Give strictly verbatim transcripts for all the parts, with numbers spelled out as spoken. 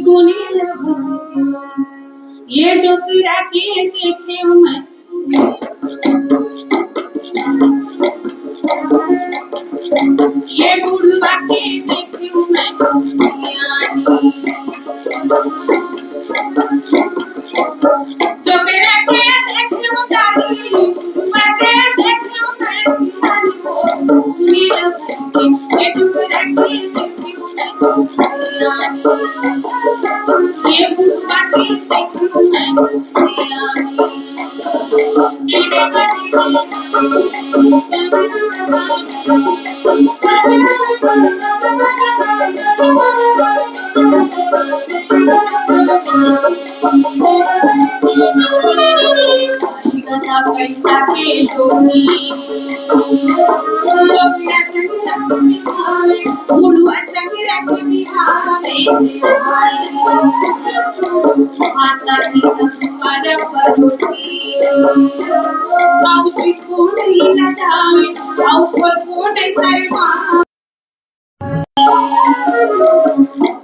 गुनी लगा। ये डोकरा के देखे मैं, ये बुढ़वा के देखे मैं सियानी। डोकरा के देखे मैं काली, बुढ़वा के देखे मैं सियानी। गुनी लगा। ये डोकरा के देखे मैं सियानी। ये बुढ़वा के देखे मैं सियानी। पैसा के जोड़ी, लोग संग रख बिहावे, बुढ़वा संग रख बिहावे। आशा की सब पर पड़ोसी, आऊ चिपको नहीं न जावे, आऊ खोल को नहीं शर्मा।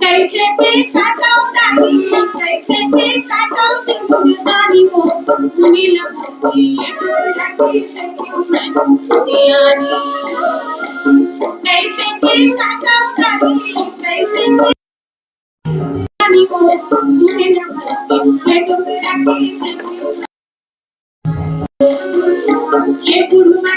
कैसे के काटो दानी, कैसे के काटो जिंदगानी हो, दुनिया की ये टुकड़ा की देखियो मैं सियानी। कैसे के काटो दानी, कैसे के काटो दानी हो, दुनिया की ये टुकड़ा की देखियो। ये टुकड़ा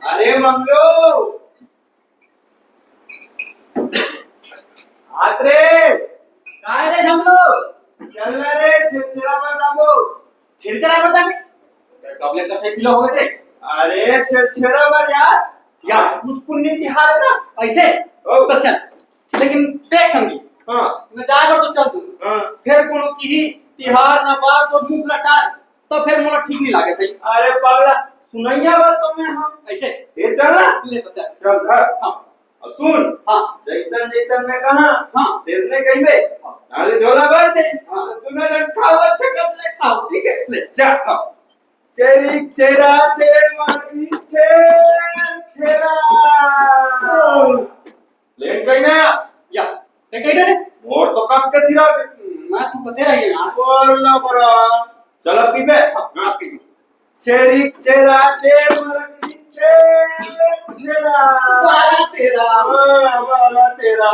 अरे मंगलू, हाथ रे। काय रे झमलो? चल ना रे, छेरछेरा बर जाबो। छेरछेरा बर जाबे? तेरे कब ले कसे पीला हो गए थे? अरे छेरछेरा बर यार। यार। आज पुस पुन्नी तिहार है ना? ऐसे? ओ। तो चल। लेकिन देख संगी, हाँ। मैं जाए बर तो चल दूँ। हाँ। फिर कोनो किही तिहार ना बार तो मुख लटाए। तो फिर मोला ठीक नहीं लागे भाई। अरे पागला, सुनइया बर तो मैं हँव। ऐसे? ए चल ना। ले तो चल। चल धर। हाँ। अउ सुन, हाँ। जइसन जइसन मैं कहँव, हाँ। तेसने कहिबे। हाँ। नाले झोला भर दे। हाँ। तो दुनो झन खावत छकत ले। हाँ। ठीक है? ले, जा। हाँ। छेरिक छेरा, छेर मरनी, छेर छेरा। लेन कहीं ना। या, ते कहीं ना रे? मोर तो कब के सिरा बे। मैं तू बते रही है ना। और ना बरा। चल अब पीबे। हाँ, हाँ, पी लूँ। छेरिक छेरा, छेर मरनी, छेर छेरा। बारा तेरा। हाँ, बारा तेरा।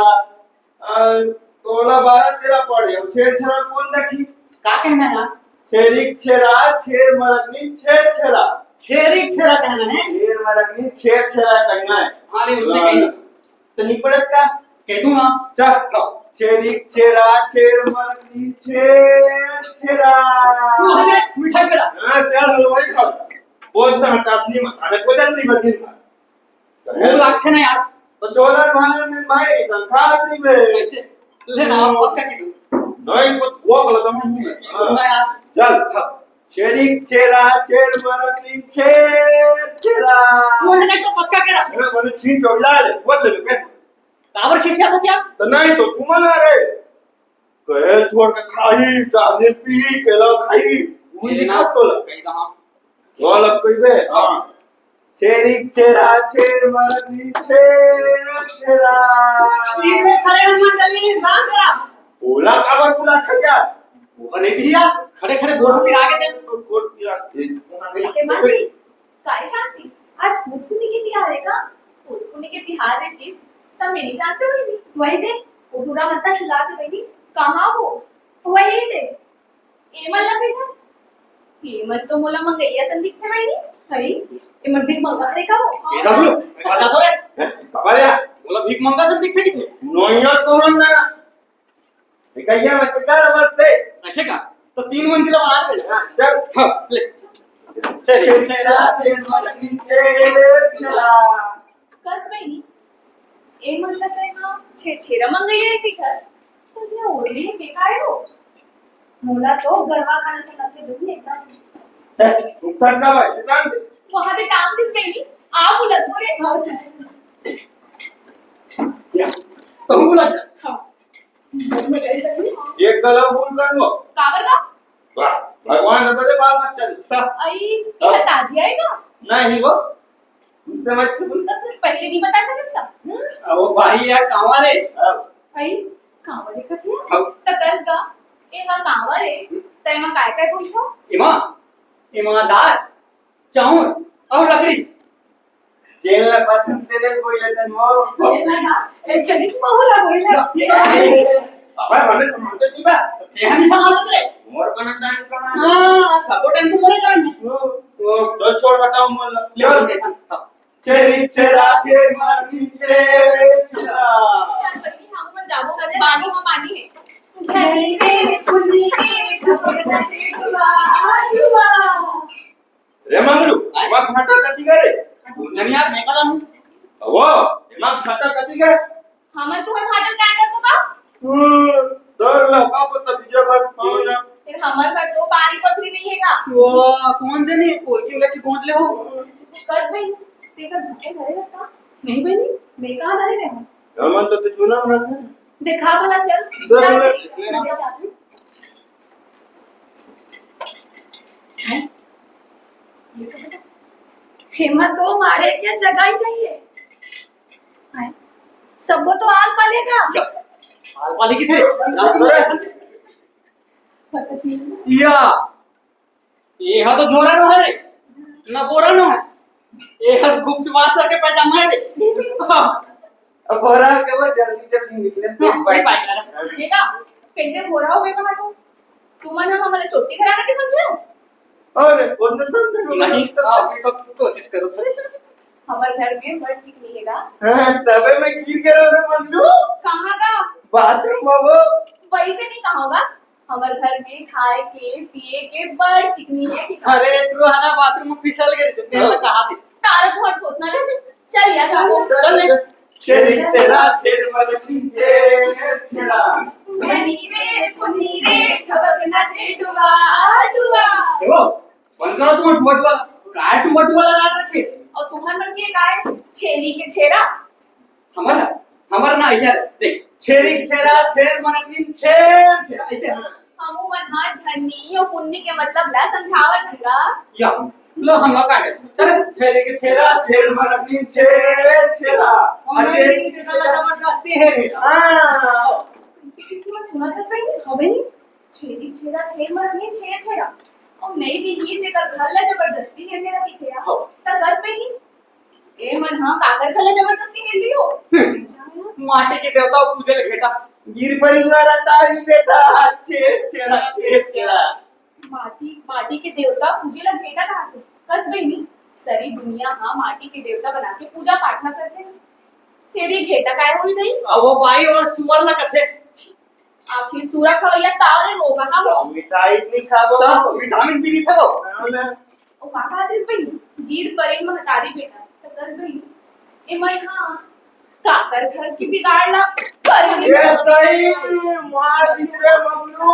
आ, तोला बारा तेरा पड़े, अब छेर छेरा कोन देखी? का कहना है? छेरिक छेरा, छेर मरगनी, छेर छेरा। छेरिक छेरा कहना है? छेर मरगनी, छेर छेरा कहना है। हाँ, ले, उसने हाँ। कही। तो नहीं पड़त का? कह दूँ ना। चल, हाँ। छेरिक छेरा, छेर मरगनी, छेर छेरा। वो है, मिठाई पेड़ा। हाँ, चल, हलवाई खा। बोल ना, चाशनी मत, अरे, कोई चाशनी मत दिन भर। भूख लागथे ना यार। तो चोला भांगन में भाई, तनखा आत रही बे। कैसे? ले ना, आप पक्का की दो। नहीं, कुछ हुआ बोला था मैं। हाँ। ना यार। चल। हाँ। छेरिक छेरा, छेर मरगनी, छेर छेरा। वो है ना, तो पक्का करा। अरे, बने छीन के उला ले, बोल ले बे। काबर खिसिया था क्या? तो नहीं तो चुमा ना रे। कहे छोड़ के खाई, चांदिन पी, केला खाई, वही ये नहीं ना, खात तो ला। कहीं कहाँ? वो अलग कोई बे? हाँ। छेरी छेरा, छेर मरनी, छेर छेरा। ये खड़े हो मंडली, ध्यान दे। ओला काबर बुला था क्या? वो नहीं दिया, खड़े खड़े गोड़ पिरा के दे। तो गोड़ पिरा के। ए मासी, काय शांति? आज पुसकुनी के तिहार हे का? पुसकुनी के तिहार रे किस, तब मैं नहीं जानते हुई भी। वही दे, वो टूरा मत्ता चिल्ला के बैठी, कहाँ वो? वही दे। एमन ला कहिथस? एमन तो मोला मंगइया सन दिखथे बहिनी। हई, एमन भीख मंगा हरे का वो? ए, बाबू, बता तो रे। हैं? बाबा रे। मोला भीख मंगा सन दिखथे किथे? नोइया तो हम ना। निकैया में तो कर मत दे। ऐसे का? तो तीन मंजिला बना दे। हाँ, चल। हाँ, ले। चल। चल, चल, चल, चल, चल, चल। कस बहिनी, ए मन ल तैं ह छेरछेरा मंगइया हे कहिथस, त ये ओढ़नी के काय हो? मोला तो गरवा खाना से लगथे बहिनी एकदम। ए, उठा का भाई, टांग दे। वहाँ से टांग दिस बहिनी, आप उलट को रे। हाँ, अच्छा। या, तो हम उलट जा। हाँ। एक गला फूल कर लो। काबर का? वाह, भगवान ने बड़े बाल बच्चा दिया। अई, हाँ। ये ताजी आएगा? नहीं वो, समझ के बोलता है। पहले नहीं बता सकता। अब वो भाई यार कांवर हे। हाँ। भाई, कांवर हे कथिया? हाँ। त कस गा, ए हा कांवर हे, त एमा काय काय बोलथो? एमा, एमा दाल, चाउर अउ लकड़ी। जेन ला पसंद तेने कोई लेतन वो। जेन ला ना, ए, चलित बहुला कोई ला। अबे, मने समझते नहीं बा। ये हम समझते रे। मोर बना टाइम का। हाँ, सबो टाइम तो मोरे करन। ओ, ओ, तो छोड़, बताओ मोर ला। ले, चल। ले, हाँ। छेरी छेरा छेर मारनी छेर छेरा। चल बच्ची, हम मन जाबो करे, बाड़ी में पानी हे। छेरी रे, फुल्ली रे, ढपक ढपक डुआ, डुआ। रे मंगलू, आय? एमा भाटा कति गे रे? कोन जनी यार, मैं कला हूँ। वो, एमा भाटा कति गे? हमन तुहर भाटा काय करबो का? हम्म, डर लगा पता बीजा बात पावना। फिर हमर घर तो बारी पथरी नहीं हे का? वो, कोन जनी, कोलकी वाला की पहुंच ले हो। कस भाई, तेकर भाटे घरे रस्ता? नहीं बहिनी, मैं कहाँ धरे रहे हूँ? हमन तो ते चूना बना थे। देखा भला चल। देख जा, ले। जा, जा। हेमा तो मारे के जगह ही नहीं है। हैं? सबो तो आल पाले का। क्या? आल पाले की थे? पता चली। या। ये हा तो झोरा नो है रे, ना बोरा नो है। ये हा खूब से बात करके पैजामा है रे। अब बोरा के बाद जल्दी जल्दी निकले, हाँ, पेट पाई। पाई करा। देखा, कैसे बोरा हो गए कहाँ तो? तुमन ह हमला चोटी घराना के समझे हो? अरे, ओतने समझे हो? नहीं, आप भी तो कोशिश करो। हमर घर में बड़ चिकनी हे गा। हाँ, तबे मैं गिर गया रे मन्नू। कहाँ का? बाथरूम में वो। वैसे नहीं कहा होगा। हमर घर में खाए के, पिए के बड़ चिकनी हे। अरे, तू हना बाथरूम में फिसल गए, तेल हाँ। कहा थे? तारा तो हट होत ना ले। चल यार, चल, चल। चल ले। छेरी छेरा, छेर मरनी, छेर छेरा। धनी रे, पुनी रे, खबक ना छे डुआ, डुआ। देखो, बंद करो तुम टुआ टुआ। काय टुआ टुआ लगा रखे? और तुम्हार मन के काय? छेरी के छेरा। हमर, हमर ना ऐसे देख, छेरी के छेरा, छेर मरनी, छेर छेरा, ऐसे। हमू मन हा धनी और पुन्नी के मतलब ला समझावत हन गा। या, लो, हम लोग का है? चल, छेरी के छेरा, छेर मरनी, छेर छेरा। और अरे, नहीं, इसका जबरदस्ती है रे। हाँ। किसी की कीमत सुना था भाई? हाँ भाई। छेरी छेरा, छेर मरनी, छेर छेरा। और नहीं भी ही तेकर घर ला जबरदस्ती है मेरा दिखे यार। हाँ। तो सच में नहीं। ए मन हा काकर घर ला जबरदस्ती हेर लियो? हम्म। माटी के देवता पूजे ले घेटा। गिर परी मारा तारी बेटा, छेर छेरा, छेर छेरा। माटी, माटी के देवता पूजे ला घेटा कहा थे। कस बहिनी, सरी दुनिया हा माटी के देवता बना के पूजा पाठ ना करथे। तेरी घेटा काय होई नहीं? अब वो बाई और सुअर ला कथे। आखिर सूरा खवैया तावरे रोगा हा वो। तो मिठाई नहीं खाबो। तो विटामिन बी नहीं था वो। हाँ ना। ओ का कहत रिस बहिनी? गिर परेन महतारी बेटा। त कस बहिनी? ए मन हा काकर घर की बिगाड़ ला कर ये दे। सही मार दी रे मम्मू,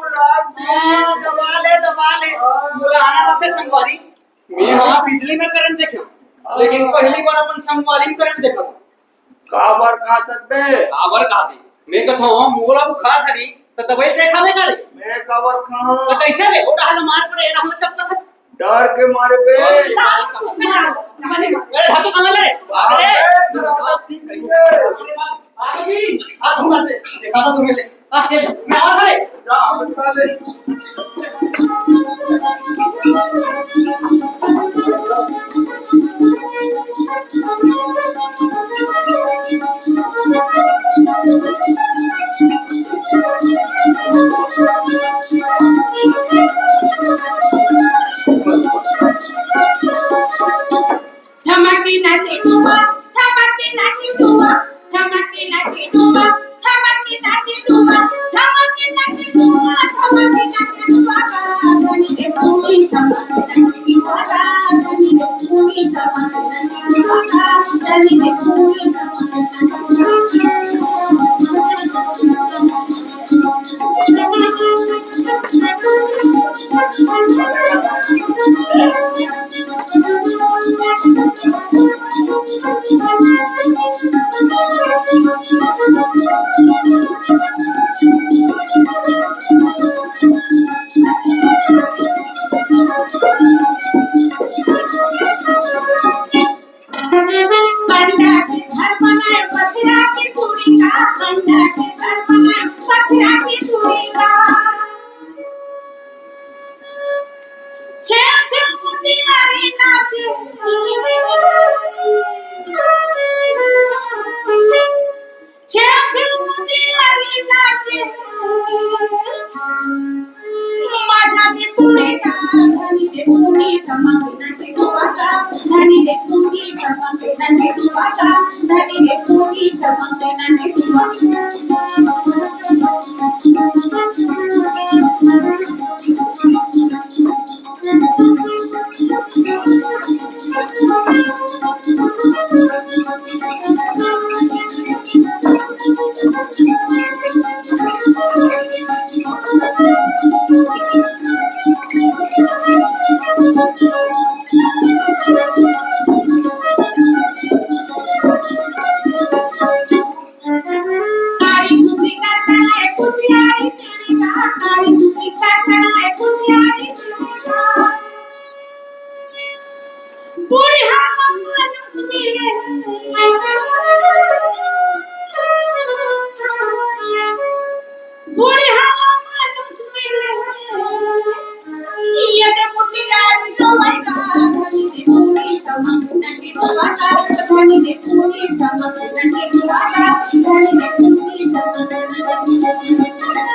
रात में। हाँ, दबा ले, दबा ले। हाँ। बुलाना था फिर संगवारी। मैं हाँ बिजली में करंट देखे। लेकिन पहली बार अपन संगवारी में करंट देखा। काबर खात बे? काबर खात हे? मैं कहत हूँ, मोला बुखार धरी, त दवाई देखाबे का रे? मैं काबर खाऊं? त कैसे रे? वो डहल मार पड़े, ये डहल चपका था। डर के मारे बे। अरे, भागो कहाँ ले रे? भाग रे। अरे, तेरा आदत ठीक नहीं है। भागो जी। आप घुमा दे। देखा था तुम्हें ले। आ, खेल, मैं आ, साले। जा, अब साले। ठमक के नाचे टुआ, ठमक के नाचे टुआ, ठमक के नाचे टुआ, ठमक के नाचे टुआ, ठमक के नाचे टुआ, ठमक के नाचे टुआ, धनी रे पूरी ठमक के नाचे टुआ, धनी रे पूरी ठमक के नाचे टुआ, धनी रे पूरी ठमक के नाचे टुआ। अंडा के घर बनाए, पथरा के पूरी का। अंडा के घर बनाए, पथरा के पूरी का। छेव छेव मुनिया रे नाचे। छेव छेव मुनिया रे नाचे। माझा के पूरी का, धनी रे पूरी का, मांगे नाचे। बुढ़िया मानुष मिले। बुढ़िया मानुष मिले। ये तो मुटियारी रोवेगा, धनी रे पूरी कमर नहीं रोवागा, धनी रे पूरी कमर नहीं रोवागा, धनी रे पूरी कमर नहीं रोवागा।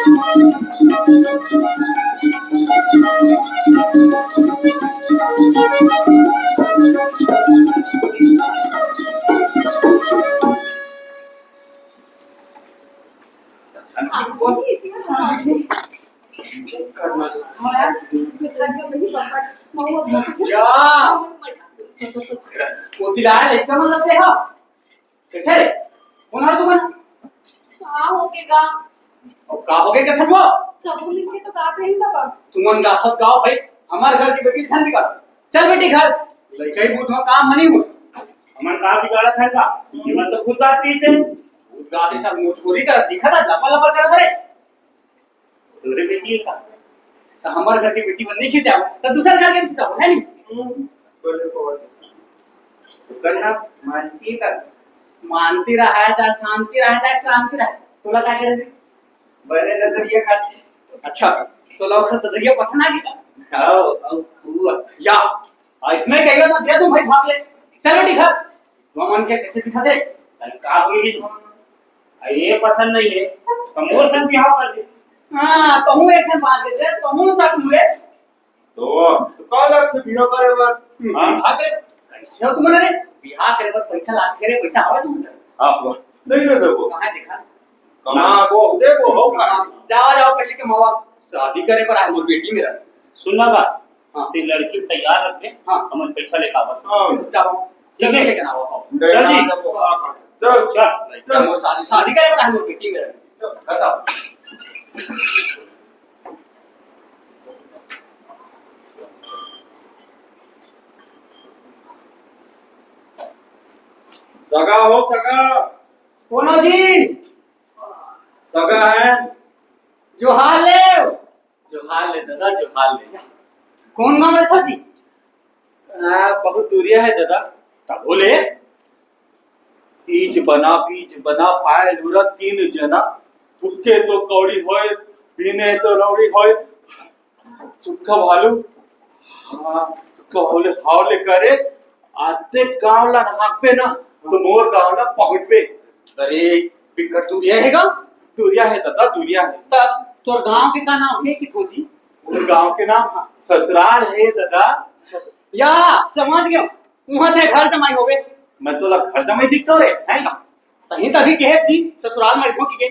या, वो तिलाय लइका मन लगथे हा। कैसे रे? कौन हर तुमन? का होगे गा? अब का होगे कथस वो? सबो मिलके तो गात रहिन बाबा। तुमन गाथस गाव भाई, हमर घर के बेटी झन बिगाड़। चल बेटी घर, लइका ही बूथ म काम हनी हो। हमन का बिगाड़त हन का? हमन तो खुद गात रहिस हे। खुद गात रहिस, मोचकोरी करत दिखत हे, लपर लपर करत हे रे। तोरे बेटी हे का? त हमर घर के बेटी मन नहीं खिंचाव, त दूसर घर के खिंचाव, है नहीं? हम्म, बोले को। ओकर नाम मानती का? मानती रहा है, चाहे शांति रहा है, चाहे क्रांति रहा है, तोला का करे? बने ददरिया खाती। अच्छा, तोला ओकर ददरिया पसंद आ गया? हाँ, अब हुआ। या, इसमें कहियो तो दे दूं भाई, भाग ले। चल बेटी घर। तुमन के कैसे दिखा दे? अरे का बोली तुम? अरे ये पसंद नहीं है, तो मोर संग बिहाव कर दे। हाँ, तो हूँ एक ठन बात दे दे, तो हूँ सब मुरे। तो, तो का लगथे बिहाव करे बर? हाँ। भाग ले। कैसे हो तुमन रे? बिहाव करे बर पैसा लागथे रे, पैसा हवा तुमन कर। आप नहीं दे देबो। कहाँ देखा? कमा वो देखो, हो का? जाओ, जाओ, पहले कमावा। शादी करे बर आज मोर बेटी मेरा। सुन ना बा, हाँ। ते लड़की तैयार रख दे, हाँ। हमन पैसा लेके आवत। हाँ। जाओ। ठीक है? लेके आओ, आओ। चल जी। चल। चल। चल, शादी, शादी करे बर हमर बेटी मेरा। बताओ। सगा हो, सगा। कोनो जी? सगा है। जोहार ले। जोहार ले दादा, जोहार ले। कौन गाँव रहता जी? आ, बहुत दूरिया है दादा। तब बोले। ईज बना, बीज बना, पायल उरा तीन जना। तुक्के तो कौड़ी होय, पीने तो रौड़ी होय। सुक्खा भालू, हाँ, सुक्खा भालू, हाव ले करे, आते गांव ला नापबे ना, तो मोर गांव ला पहुंचबे। अरे, बिकट दूरिया है गा? दूरिया है दादा, दूरिया है। त तोर गांव के का नाम है कि खोजी? मोर गांव के नाम ससुराल है दादा। सस-, या, समझ गया। उहाँ ते घर जमाई होबे। मैं तोला घर जमाई दिखतो रे, हैं? तहीं तभी कहे जी, ससुराल में रहिथों कहिके।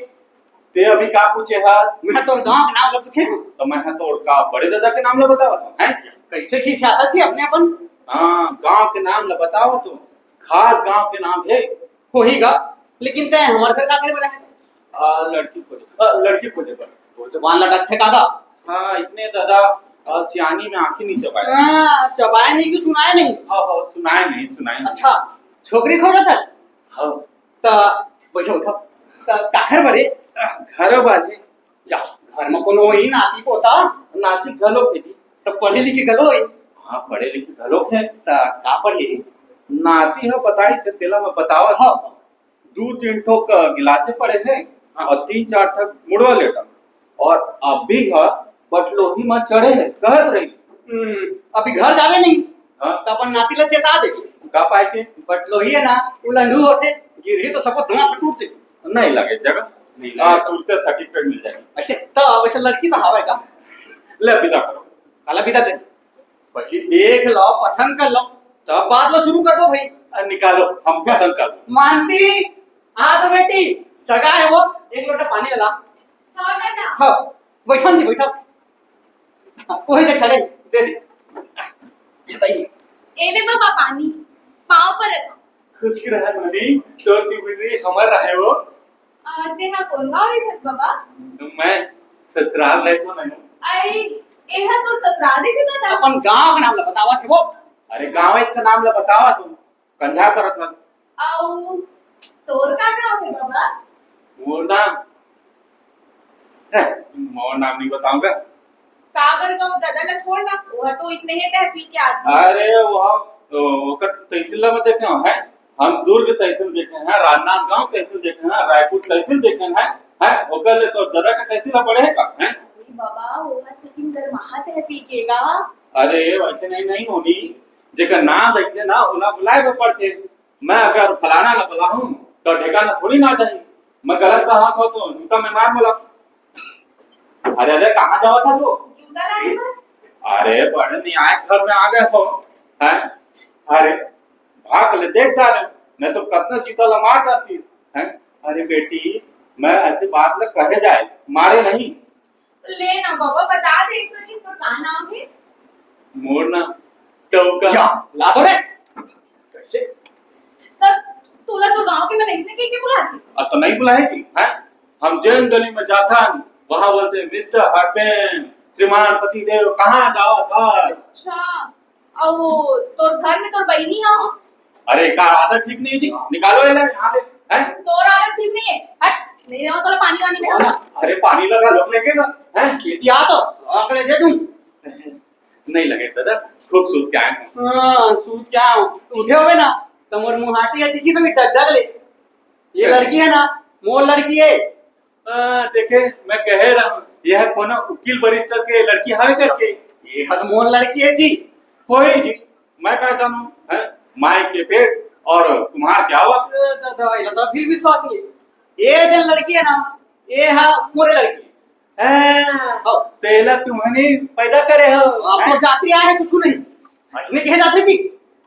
ते अभी का पूछे हस? मैं तोर गांव के नाम ला पूछे हूँ। तो मैं हा तोर का बड़े दादा के नाम ला बतावत हूँ, हैं? कैसे खिसियाथा जी अपने अपन? हाँ, गांव के नाम ला बतावत हूँ। खास गांव के नाम है। होही गा, लेकिन तैं हमर घर का करे बर आए? आ, लड़की खोजे, आ, लड़की खोजे बर। तोर जबान लटकथे का गा? हाँ, इसने दादा, आ, सियानी में आँखी नहीं चबाए। हाँ, चबाए नहीं कि सुनाए नहीं? हाँ, हाँ, सुनाए नहीं, सुनाए नहीं। अच्छा, छोकरी खोजत हस? हाँ। त बैठो, बैठो। त काखर बर हे? घर बर हे। या, घर म कोनो होही, नाती पोता? नाती घलोक हे जी। त पढ़े लिखे घलो होही? हाँ, पढ़े लिखे घलोक हे। त का पढ़े हे? नाती ह बताइस हे, तेला मैं बतावत हँव। हाँ। दू तीन ठो क गिलासे पड़े हे हाँ। अउ तीन चार ठक मुड़वा लेटा। अउ अभी ह बटलोही म चढ़े हे, कहत रहिस। हम्म, अभी घर जाबे नहीं, हाँ। त अपन नाती ला चेता देबे। का पाय के? बटलोही हे ना, उलंडू होथे, गिरही तो सबो धुआं से टूट जाही। नहीं लगे जगह, नहीं लगे। हाँ, तुरते सर्टिफिकेट मिल जाही। अइसे त, अइसे लड़की तो हवय का? ले विदा करो। काला विदा दे? पहिली देख लो, पसंद कर लो, तब बात ला शुरू कर दो भाई। आ, निकालो, हम पसंद कर लो। मानती, आ तो बेटी, सगा हे वो, एक लोटा पानी ला। हाँ, ना, ना। हाँ, बैठो जी, बैठो। हाँ, वही दे खड़े, दे दे। ये भाई। ए दे बाबा पानी, पाँव परत हँव। खुश रहा नानी, तोर जिम्मेदारी हमर रहे हो। आ, तेहा कोन गाँव रहिथस बाबा? मैं ससुराल रहिथों नहीं। आई, एहा तोर ससुराल रहिथे दादा? अपन गाँव के नाम ला बतावत हे वो। अरे गाँव के नाम ला बतावत हँव, कंझा करत हस। अउ तोर का नाम हे बाबा? मोर नाम, हैं, मोर नाम नहीं बताऊंगा। काबर कहूँ, दादा ला छोड़ ना, ओहा तो इसने हे तहसील के आदमी। अरे, वो, वो, ओकर तहसील ला मैं देखे हँव, हैं? हम दुर्ग तहसील देखे हन, राजनांदगांव तहसील देखे हन, रायपुर तहसील देखे हन, हैं? ओकर ले तो दादा के तहसील ला पड़े हे का, हैं? अरे बाबा, ओहा तो सिंगरमहा तहसील के गा। अरे, वइसे नहीं, नहीं होनी, जेकर नाम रहिथे ना, ओला बुलाए बर पड़थे। मैं अगर फलाना ला बुलाहूँ, तो ठेकाना थोड़ी ना जाही। मैं गलत कहा तो, तो जूता में मार बोला। अरे, अरे, कहाँ जावत हस तू? जूता लाने बर। अरे, बड़े नियाय घर में आ गए हो, हैं? अरे, भाग ले देख डारे, नहीं तो कतना जूता ला मार डारतीस, हैं? अरे बेटी, मैं ऐसी बात ला कहे जाए, मारे नहीं। ले ना बाबा, बता दे एक बारी, तोर का नाम हे? मोर नाम डौका। या, ला दो रे। कैसे? तब तोला तो गांव के मन अइसने कहिके बुलाथे। अब तो नहीं बुलाए जी, हैं? हम जेन गली में जाथन, वहाँ बोलथे, "मिस्टर हरपेन, श्रीमान पतिदेव, कहाँ जावत हस?" अच्छा, अउ तोर घर में तोर बहिनी ह? अरे, का आदत ठीक नहीं जी, निकालो ये यहाँ ले, हैं? तोर आदत ठीक नहीं है, हट, नहीं देवा तोला पानी वानी में। अरे, पानी लगा लोग लेके ना, हैं? खेती आ तो, आंकड़े दे दूं। नहीं लगे दादा, खूब सूत के आए हँव। हाँ, सूत के आए हँव। उठे होबे ना, त मोर मुहाटी ह दिखिस होही डग डग ले। ये लड़की हे ना, मोर लड़की हे। हाँ, देखे, मैं कहे रहा हूँ, यह कोनो उकील बैरिस्टर के लड़की हवे करके। ये ह त मोर लड़की हे जी। होही जी, मैं का जानूँ, हैं? माई के पेट अउ कुम्हार के आवक। ए दादा, एला तो अभी विश्वास नहीं हे। ये जेन लड़की हे ना, ये ह मोरे लड़की। हैं? हाँ। तेला तुमने पैदा करे हो, आप तो हैं? जाति आए हैं, कुछ नहीं। अइसने कहे जाथे जी।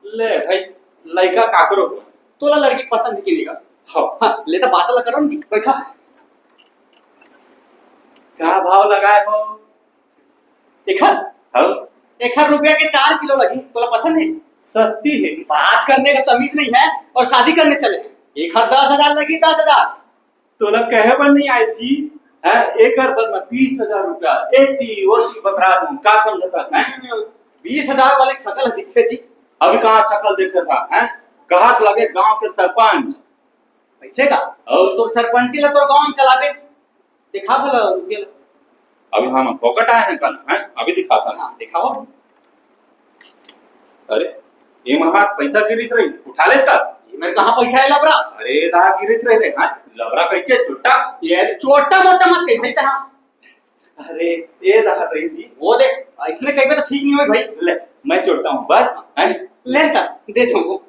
ले भाई, लइका काकरो हो। तोला लड़की पसंद हे कि नहीं गा? हाँ। हाँ, ले त बात ला करो ना जी, बैठा। का भाव लगाए हो? एखर? हाँ। एखर रुपया के चार किलो लगही, तोला पसंद हे? सस्ती हे। बात करने का तमीज नहीं है और शादी करने चले हैं। एखर दस हजार लगही, दस हजार। तोला कहे बर नहीं आए जी, हैं? एकर बर मैं बीस हजार रुपया एती ओती बतरा दूं, का समझत हस, हैं? बीस हजार वाले के सकल दिखथे जी। अभी कहाँ सकल देखत हस, हैं? कहात लगे गांव के सरपंच। कइसे का? अउ तोर सरपंची ला तोर गांव में चलाबे। दिखा भला रुपया ला। अभी हम फोकट आए हैं कल, हैं? अभी दिखाता हूँ। हाँ, दिखाओ। अरे, ये महार पैसा गिरिस रही, उठा लेस का? ये मेरे कहाँ पैसा है लबरा? अरे, दा गिरिस रही रे, हाँ? लबरा कह के चुट्टा। ये चोटा मोटा मत कह भाई, हाँ। अरे, ये रहा रही जी। वो देख, इसने कहीं पे तो ठीक नहीं हुई भाई। ले, मैं चोटा हूँ, बस, हैं? ले ता, दे तुमको।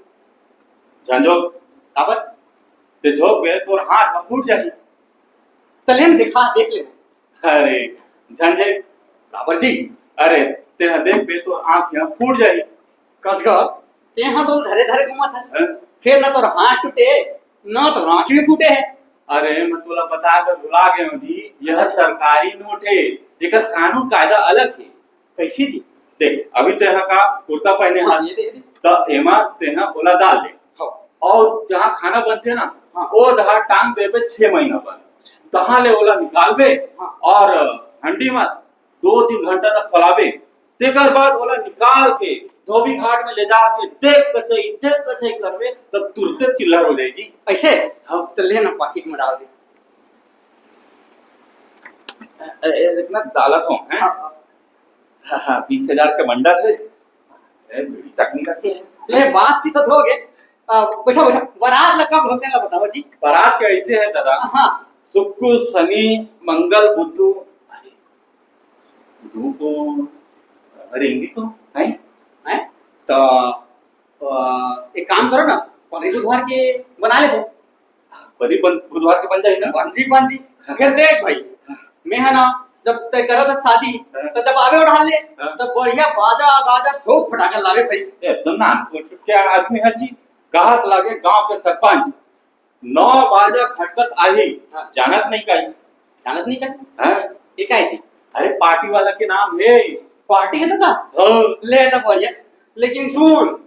झंझो, काबर? ते झोंक बे, तोर हाथ ह फूट जाही। त ले न दिखा, देख ले। अरे, झंझे। काबर जी? अरे, तेहा देख बे, तोर आँख ह फूट जाही। कसगर, तेहा तो धरे धरे घूमत है। हैं? फिर ना तोर हाथ टूटे, ना तो आँख में फूटे है। अरे, मैं तोला बताए बर भुला गए हूँ जी, यह सरकारी नोट है, एकर कानून कायदा अलग है। कैसे जी? देख, अभी तेहा का कुर्ता पहने हाँ, हस, ये देख, देख। त एमा तेहा ओला डाल दे। हाँ। और जहाँ खाना बनथे ना, हाँ। ओ डहर टांग देबे छह महीना बर। तहाँ ले ओला निकालबे हाँ। और हंडी म दो तीन घंटा तक फैलाबे। तेकर बाद ओला निकाल के धोबी घाट में ले जाके देख कचई, देख कचई करबे, तब तुरते चिल्लर हो जाही जी। ऐसे? हाँ। तो ले ना, पाकिट में डाल दे। ए, ए, इतना डालत हो, हैं? हाँ, हाँ। हाँ, हाँ, बीस हजार के बंडल है। ए, बीड़ी तक नहीं रखे है। ले, बातचीत तो हो गए। आ, बैठा, बैठा। बारात ला कब होथे ला बताओ जी। बारात के ऐसे है दादा। हाँ। शुक्र, शनि, मंगल, बुध, अरे, बुध को, अरे, हिंदी तो है। हैं? तो, आ, एक काम करो ना, परी बुधवार के बना ले। परी बन-, बुधवार के बन जाही ना? बन जी, बन जी। हाँ। फिर देख भाई, हाँ। मैं है ना, जब तय करत हस शादी, हाँ। तो जब आबे ओढ़ा ले, हाँ। तो बढ़िया बाजा गाजा खूब फटाका लावे भाई। एकदम नान, क्या आदमी है जी? कहात लगे गांव के सरपंच, नौ बाजा खटकत आही, हाँ। जानस नहीं काई? जानस नहीं काई? हाँ। ये काई जी? अरे, पार्टी वाला के नाम है। पार्टी है दादा? हाँ। ले तो बढ़िया। लेकिन सुन,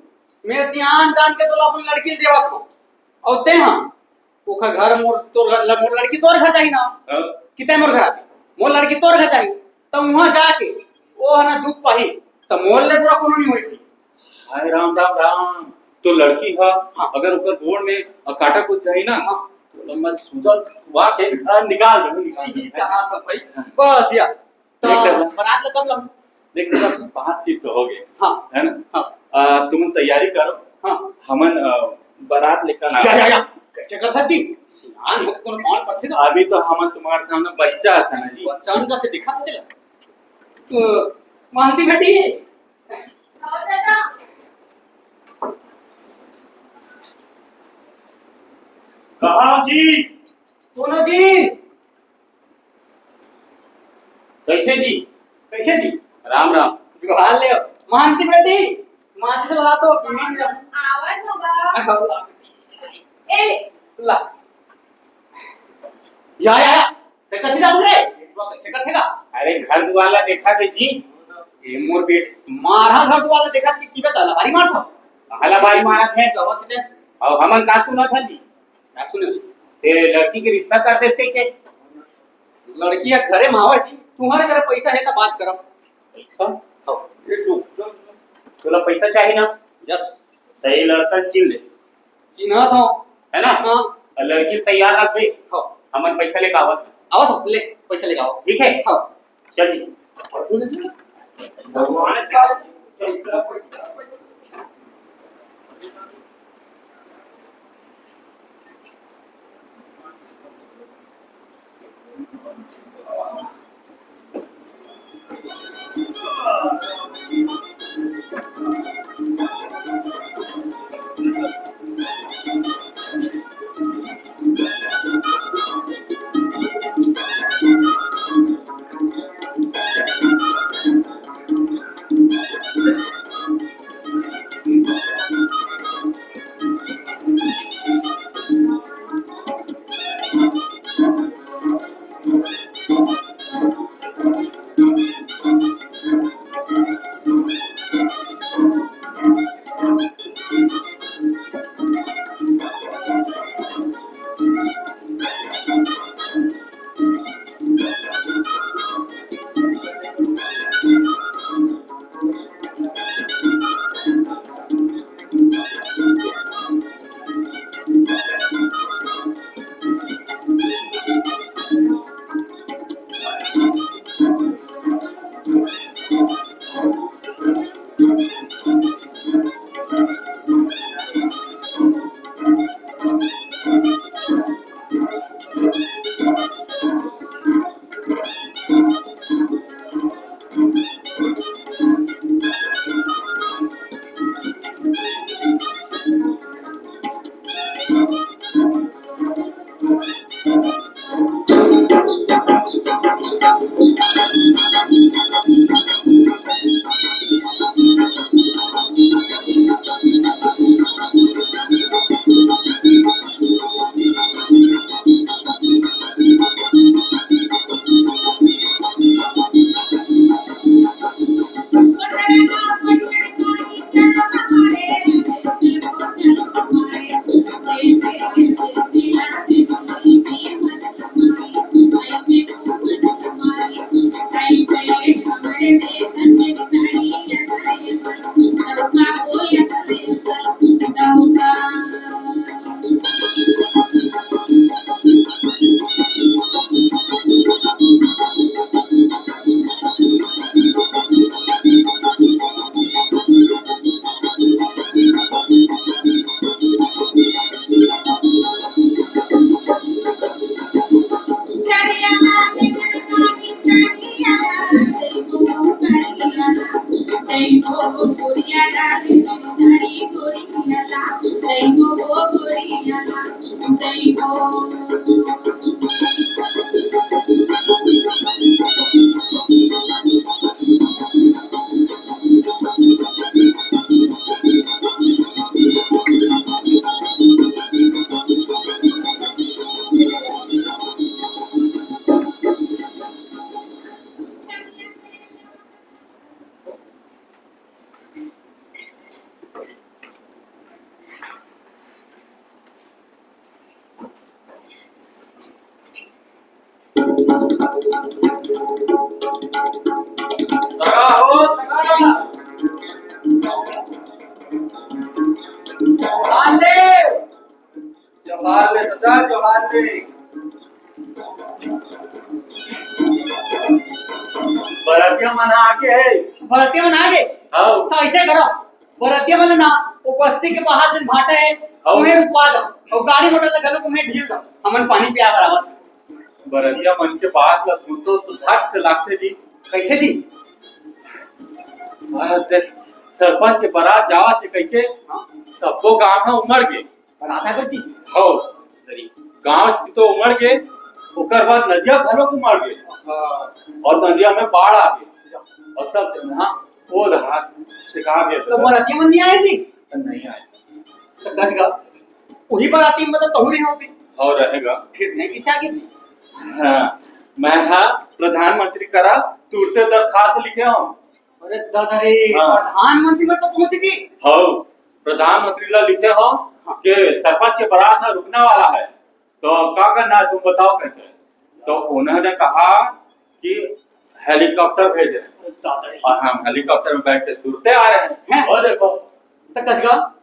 मैं सियान जान के तोला अपन लड़की देवत हूँ। और ते हाँ, ओखर घर मोर, तोर घर, ल-, मोर लड़की तोर घर जाही ना। हाँ। किते मोर घर आही? मोर लड़की तोर घर जाही। त उहाँ जाके, ओ ह ना दुख पाही, त मोर ले बुरा कोनो नहीं होई। हाय राम, राम, राम। तो लड़की ह, हाँ। अगर ओकर गोड़ में, अ, कांटा कुछ जाही ना, हाँ। तो मैं सूजन हुआ के, अ, निकाल दूँ, निकाल दूँ। ई चाहत भाई। हाँ। बस या। तो देख ले। बारात ला कब लाऊं? देख ले, बातचीत तो हो गई, हाँ। है ना? हाँ। आ, तुम तैयारी करो। हाँ। हमन, आ, बारात लेकर आ या, या, या। कैसे करता जी? सियान हो तो कोनो कौन पड़थे तो? अभी तो हमन तुम्हारे सामने बच्चा असन जी। बच्चा उनका से दिखा दे। तो महंती बेटी। कहाँ जी? दोनों जी। कैसे जी? कैसे जी? राम राम। जुहार ले। महंती बेटी, माचिस ला तो पीन जा। आवत होगा। ए ले। ला। या, या, या। ते कथी जात रे? बेटवा कैसे कथेगा? अरे घर दुआर ला देखा थे जी। ए मोर बेट, मारा घर दुआर ला देखा कि, कि बता लबारी मारत हो? कहाँ लबारी मारत है? गवा थे। और हमन का सुना था जी? का सुने? ए लड़की के रिश्ता कर देस कहिके। लड़की ह घरे म आवा जी, तुम्हारे घर पैसा है त बात करब। पैसा? हाँ। ये दो। तोला पैसा चाही ना? यस। त ये लड़का चिन ले। चिन्हत हूँ। है ना? हाँ। अउ लड़की तैयार रख बे। हाँ। हमन पैसा लेके आवत हन। आवत हूँ, ले, पैसा लेके आओ। ठीक है? हाँ। चल जी। सगा हो, सगा। जोहार ले। जोहार ले दादा, जोहार ले। बरतिया मन आगे हे। बरतिया मन आगे? हाँ। त अइसे करो, बरतिया मन ल ना, वो बस्ती के बाहर जेन भाटा हे, हाँ। उहें रुकवा दो। अउ गाड़ी मोटर ल घलो उहें ढील दो। हमन पानी पिया बर आवत हन। बरतिया मन के बात ल सुनथों त धक से लागथे जी। कइसे जी? अरे देख, सरपंच के बरात जावत हे कहिके, हाँ। सब्बो गांव ह उमड़ गे। बरात आए बर जी? हव, गांव के तो उमड़ गे, ओकर बाद नदिया घलो उमड़ गे। हाँ। अउ नदिया में बाढ़ आ गे। अउ सब जगह वो रहा, छेका गे। त बरतिया मन नइ आए जी? नइ आए। त कस गा, उही बराती में तो तहूँ रहे होबे। हव, रहेंव। फिर नइ कइसे आगे जी? हाँ, मैं हा प्रधानमंत्री करा तुरते दरखास्त लिखे हंव। अरे दादा रे, हाँ। प्रधानमंत्री मन तो पहुंचे जी। हव, प्रधानमंत्री ला लिखे हंव हाँ। कि सरपंच के बरात ह रुकने वाला है, तो का करना है तुम बताओ कहिके। तो उन्होंने कहा कि हेलीकॉप्टर भेजे। अरे दादा रे। अउ हम हेलीकॉप्टर में बैठ के तुरते आ रहे हैं। हैं? वो देखो। त कस गा,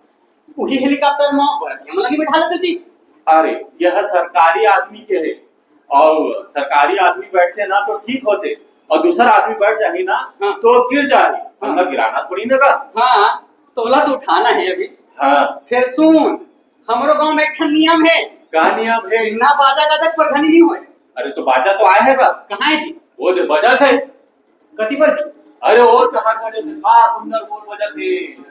उही हेलीकॉप्टर में बरतिया मन ला नइ बैठा लेते जी? अरे, यह सरकारी आदमी के है, अउ सरकारी आदमी बैठथे ना तो ठीक होथे, अउ दूसर आदमी बैठ जाही ना हाँ। तो गिर जाही। हाँ। हमला गिराना थोड़ी ना गा। हाँ, तोला तो उठाना हे अभी। हाँ। फेर सुन, हमरो गांव में एक ठन नियम हे। का नियम हे? बिना बाजा गाजा के परघनी नइ होय। अरे तो बाजा तो आए हे गा। कहाँ हे जी? वो दे बजत हे। कति बर जी? अरे वो तो हर बजत हे, का सुंदर बोल बजत हे।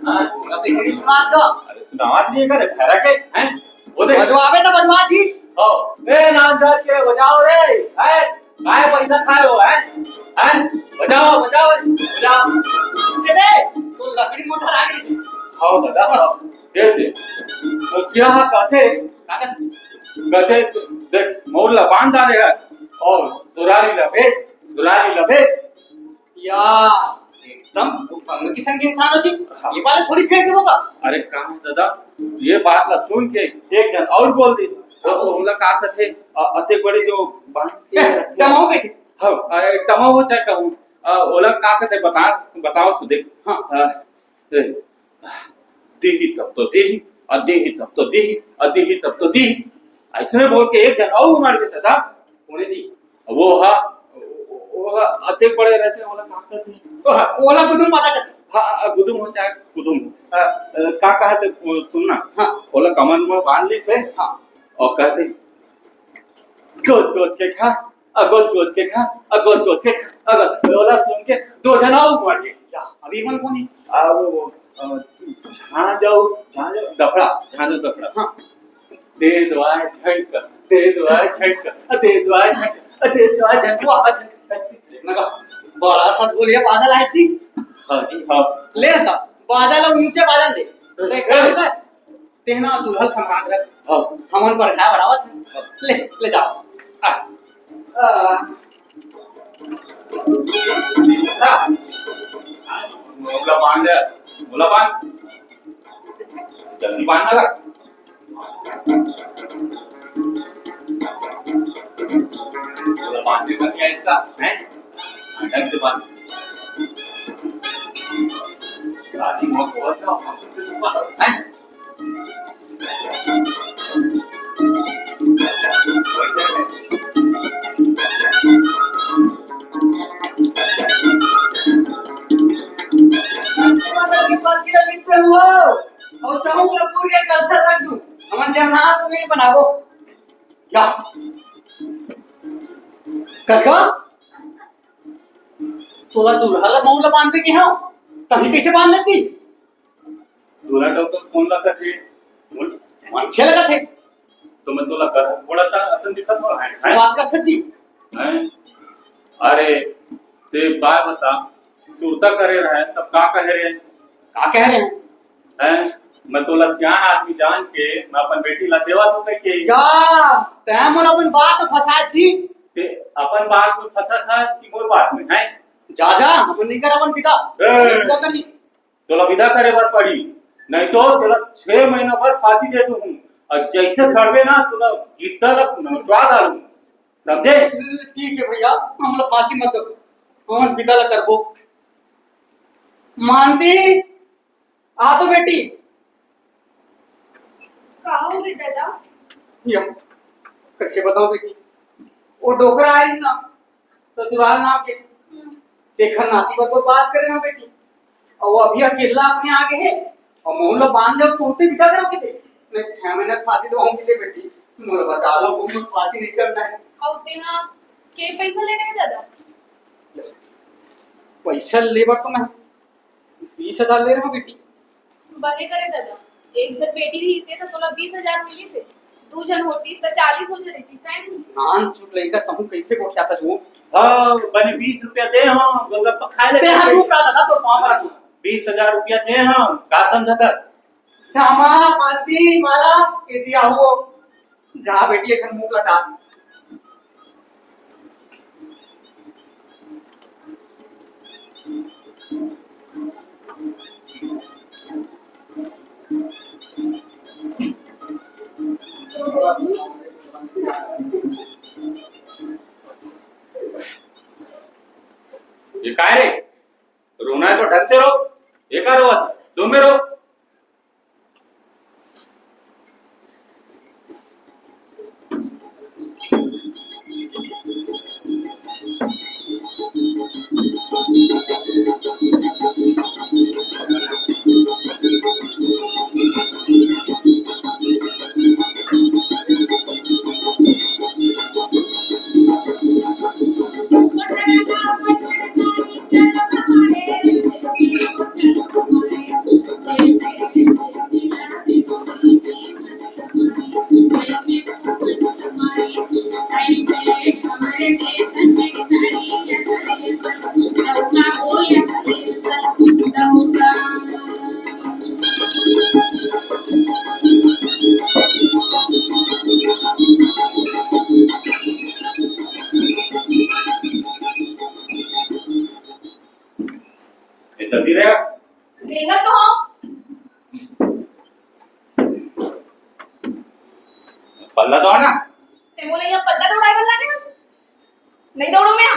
हाँ। अब इसे भी सुना दो। अरे सुनावत नइ हे का रे, भैरा के, हैं? वो दे। बजवावे तो बजवा जी। ओ, ए नानझर के बजाओ रे, हैं? काय पैसा खाए हो, हैं? हैं? बजाओ, बजाओ, बजाओ। दे दे, तो लकड़ी मोटर आ गई। हव दादा, हव। दे दे। वो क्या कहथे? का कहथे? कहथे, देख, मउर ला बांध डारे हे, अउ सुरारी ला बेच, सुरारी ला बेच। यार, एकदम उफंग किसम के इंसान हो जी। हाँ। ये वाले थोड़ी फेंक देबो का? अरे कहाँ दादा, ये बात ला सुन के एक झन अउ बोल दिस। वो तो हमला का कथे, अ-, अतेक बड़े जो बांध के ए, रखे टमहो कहिथे। हाँ, अरे टमहो चाहे कहूँ, अ, ओला का कथे बता, बताओ तो देख। हाँ। अ, ए, देही तब तो देही, अ देही तब तो देही, अ देही तब तो देही। अइसने बोल के एक झन अउ उमड़ गे दादा। कोने जी? वो हा, वो हा, अतेक बड़े रहथे, ओला का कथे? ओ हा, ओला गुदुम बाजा कथे। हाँ, हाँ, गुदुम हो चाहे गुदुम हो। अ, अ, का कहथे, सुन ना। हाँ। ओला कमर में बांध लिस हे। हाँ। अउ कहथे, गोद गोद के खा, अ गोद गोद के खा, अ गोद गोद के खा, अ गोद, ओला सुन के दू झन अउ उमड़ गे। या, अभी मन कोनी? आ, वो, अ, झांझव, झांझव दफड़ा, झांझव दफड़ा। हाँ। दे दो आए झटका, दे दो आए झटका, दे दो आए झटका, दे दो आए झटका, वाह झटका। देखना का, बड़ा सा बोलिए बादल आए जी। हाँ जी, हाँ। ले ना, बादल ऊंचे बादल दे। तो एक काम कर, तेहना दुल्हन सम्मान रख। हाँ। हमन पर का बराबर ले, ले जाओ। आ, आ, हाँ। मोला बांध दे, मोला बांध। जल्दी बांध ना ला। मोला बांध दे, बन गया इसका, हैं? हाँ, ढंग से बांध। शादी मौत बहुत ना, हैं? पर्ची ला लिख दे हूँ, अउ चौक ला पूरी के कलसा रख दूँ। हमन जगन्नाथ नहीं बनाबो। क्या? कस का? तोला दूल्हा ला मऊ ला बांध दे के हव, तहीं कइसे बांध लेती? दूल्हा डौकर कोन ला कथे? बोल। मनखे ला कथे। तो मैं तोला गधा घोड़ा का असन दिखत हो, हैं? से बात करथे जी। हैं? अरे, ते बाय बता, सुरता करे रहे, तब का कहे रहे? का कहे रहे? हैं? मैं तोला सियान आदमी जान के, मैं अपन बेटी ला देवा तो के। या, तैं मोला अपन बात फंसाए जी। ते अपन बात में फंसा था कि मोर बात में, हैं? जा, जा, हमन नहीं कर अपन विदा। ए! विदा कर ली। तोला विदा करे बर पड़ी, नहीं तो तोला छह महीना भर फांसी दे दूँ। अउ जैसे सड़बे ना, तोला गिद्दा ला नचवा डालूँ, समझे? ठीक है भैया, हमला फांसी मत दो, हमन विदा ला करबो। मानती, आ तो बेटी। का हो गे दादा? या, कइसे बतावँ बेटी, वो डोकरा आइस ना, ससुराल नाम के, हम्म। तेखर नाती बर तो बात करे ना बेटी, अउ अभी अकेला अपने आ गे हे, अउ महूँ ला बांध ले, तुरते बिदा करो किते, नहीं छह महीना फांसी दो हम किते बेटी, मोला बचा लो, मोर फांसी नहीं चढ़ना हे। अउ तेहा के पैसा ले रहे दादा? पैसा ले बर तो मैं बीस हजार ले रहे हो बेटी। बने करे दादा, एक झन बेटी रहिते त तोला बीस हजार मिलिस हे, दू झन होतीस त चालीस हो जातिस, सही नहीं? नान चुट लइका, तहूँ कइसे गोठियाथस वो? हाँ, बने बीस रुपया दे, हाँ, गोलगप्पा खाए ले। ते हाँ, चुप रह दादा, तोर पाँव परत हूँ। बीस हजार रुपया दे, हाँ, का समझथस? श्यामा, मालती, माला, ये दिया हुआ। जा बेटी, एखन मुंह लटा। ये काय रे? रोना है तो ढंग से रो। ये का रोवत? सो में रो। ये जल्दी रहेगा। देगा तो हम। पल्ला दौड़ ना। ते मोला यहाँ पल्ला दौड़ाए वाला नहीं बस। नहीं दौड़ो मैं।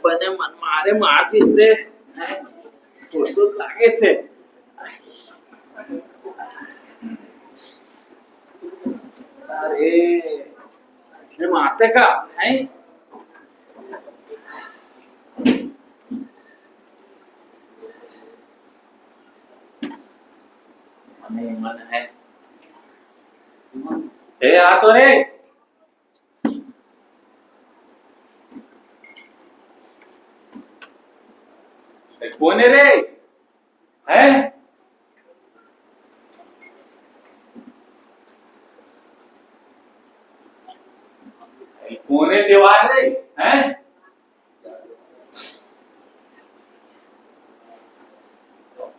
बने मन मारे मार दिस रे। हैं? फुरसत लागे से। अरे, इसने मारते का? हैं? मने मन है। ए, आ तो रे। ए, कोन है रे? हैं? ए, कोन है देवार रे? हैं?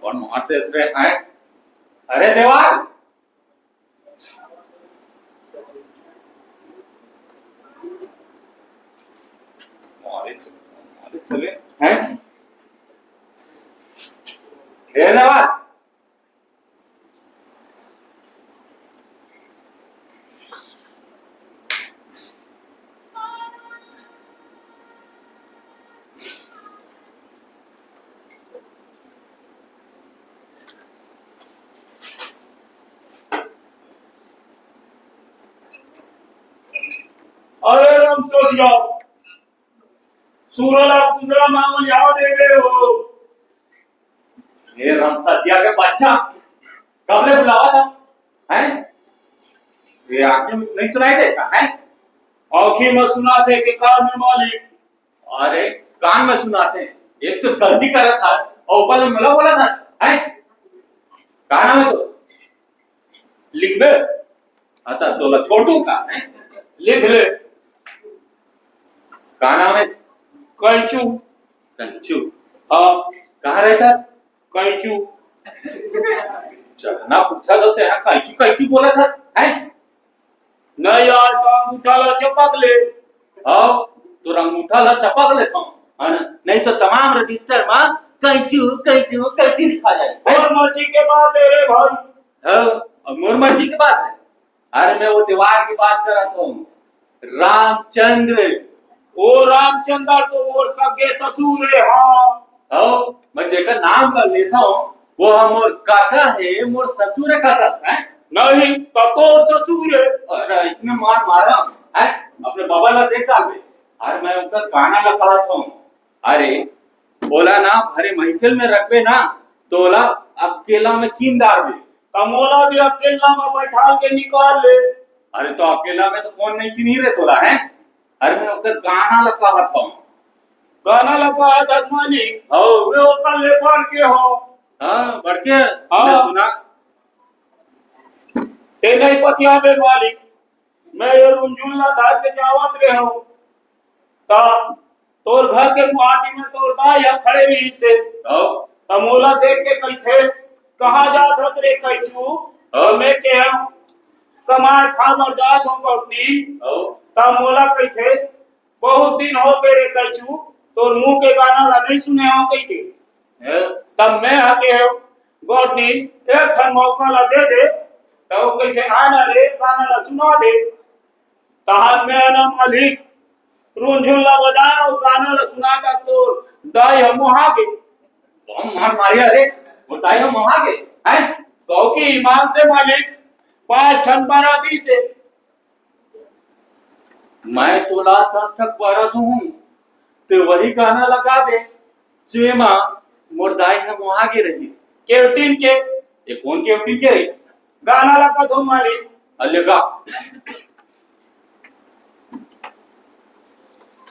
कोन मारते रे? हैं? अरे देवार, हैं? ए देवा। अरे राम सोचिया, सूरला कुंदरा मामन याव देवे हो। ए राम सतिया के बच्चा, कब ले बुलावा था? हैं? ये आंखें नहीं सुनाई देता, हैं? आंखें में सुनाथे के कान में मालिक। अरे, कान में सुनाथे। एक तो गलती करा था, और ऊपर में मला बोला था, हैं? का नाम है तो? लिख बे। हाँ, तो तोला छोड़ दूं का, हैं? लिख ले। का नाम है? कैचू। कैंचू। हाँ। कहाँ रहता? कैंचू। जहाँ पूछा तो तेरा कैंचू, कैंचू बोला था, हैं? नहीं यार, तो अंगूठा ला चपक ले। हाँ, तो अंगूठा ला चपक ले था, है ना? नहीं तो तमाम रजिस्टर में कैंचू, कैंचू, कैंचू लिखा जाए, हैं? और मर्जी के बात है रे भाई। हाँ, और मोर मर्जी के बात है। अरे, मैं वो दीवार की बात कर रहा था, रामचंद्र। ओ रामचंद्र तो मोर सगे ससुर है, हाँ। हो, मैं जेकर नाम ला लेता हूँ, वो हमर काका है, मोर ससुर है काका, हैं? नहीं, तो तोर ससुर है। अरे, इसमें मार मारा, हैं? अपने बाबा ला देख डालबे। अरे, मैं उनका गाना ला कहत हूँ। अरे, ओला ना भरे महफिल में रखबे ना, तो ओला अकेला में चीन डारबे। त मोला भी अकेला में बैठाल के निकाल ले। अरे, तो अकेला में तो कौन नहीं चिन्ही रे तोला, हैं? अरे, मैं ओकर गाना ला कहत हूँ। गाना ला कहत हस मालिक? हौ। मैं ओकर ले बढ़ के हूँ। हाँ, बढ़ के? हाँ। ले सुना। ते नहीं पतिया बे मालिक, मैं ये रुंझुन ला धर के जावत रहे हूँ। त तोर घर के मुहाटी में तोर दाई ह खड़े रहिस हे। हौ। त मोला देख के कहिथे, "कहाँ जात हस रे कैचू?" हौ। त मैं केहेंव, "कमाए खाए बर जात हूँ गौटनी।" हौ। त मोला कहिथे, "बहुत दिन हो गए रे कैचू, तोर मुंह के गाना ला नहीं सुने हूँ," कहिके। हैं? तब मैं ह केहेंव, "गौटनी, एक ठन मौका ला दे दे।" त वो कहिथे, "आ ना रे, गाना ला सुना दे।" तहान मैं ना मालिक, रुनझुन ला बजाय अउ गाना ला सुनाय त तोर दाई ह मोहा गे। बम मार मारिया रे, मोर दाई ह मोहा गे, हैं? गौ के ईमान से मालिक, पांच ठन बरा दिस हे। मैं तोला दस ठक बरा दूहूं, ते वही गाना लगा दे, जेमा मोर दाई ह मोहा गे रहिस। केवटिन के। ये कोन केवटिन के रे? गाना ला कथो मारी। अले गा।